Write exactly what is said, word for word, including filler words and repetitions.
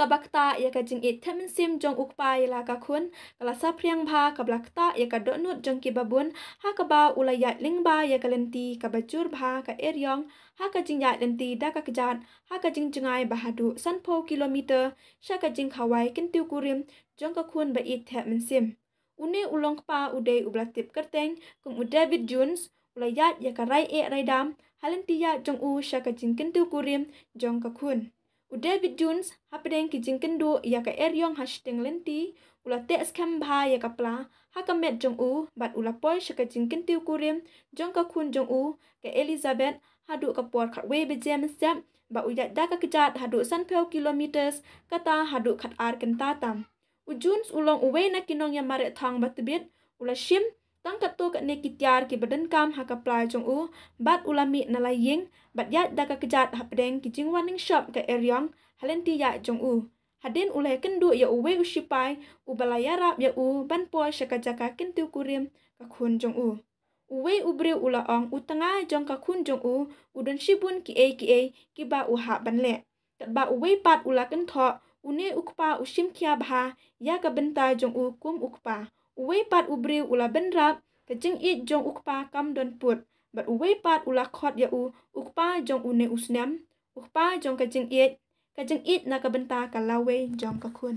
Kaba ktah ïa ka jingïeit thep mynsiem jong u kpa ïa la ka khun ka la saphriang bha, kaba la ktah ïa ka dohnud jong ki babun ha kaba u la ïaid lyngba ïa ka lynti kaba jur bha ka eriong ha ka jingïaid lynti da ka kjat ha ka jingjngai ba haduh sanphew kilometer sha ka jingkhawai kyntiew kurim jong ka khun ba ïeit thep mynsiem. Une u long kpa u dei uba la tip kyrteng kum u David Jones, u la ïaid ïa ka rai eh rai dam ha lynti ïaid jong u sha ka jingkyntiew kurim jong ka khun. U David Jones hapdeng ki jingkynduh ïa ka eriong ha shiteng lynti, u la teh skhem bha ïa ka pla ha ka met jong u bad u la poi sha ka jingkyntiew kurim jong ka khun jong u ka Elizabeth haduh ka por khatwei baje mynstep, ba u ïaid da ka kjat haduh sanphew kilometers, kata haduh khatar kynta tam. U Jones u long uwei na ki nongïamareh thong ba tbit, u la shim tang katto katne ki tiar kiba donkam ha ka pla jong u bad u la mih na la ïing bad ïaid da ka kjat hapdeng ki jingwan ning shop ka eriong ha lynti ïaid jong u. Hadien u la ïakynduh ïa uwei u shipai uba la ïarap ïa u ban poi sha ka jaka kyntiew kurim ka khun jong u. Uwei u briew u la ong u tnga jong ka khun jong u u don shibun kiei kiei kiba u hap ban leh. Katba uwei pat u la kynthoh, une u kpa u shim khia bha ïa ka bynta jong u kum u kpa. Uwei pat u briew u la bynrap, ka jingïeit jong u kpa kam don put. Bad uwei pat u la khot ïa u u kpa jong une u snem, u kpa jong ka jingïeit, ka jingïeit na ka bynta ka lawei jong ka khun.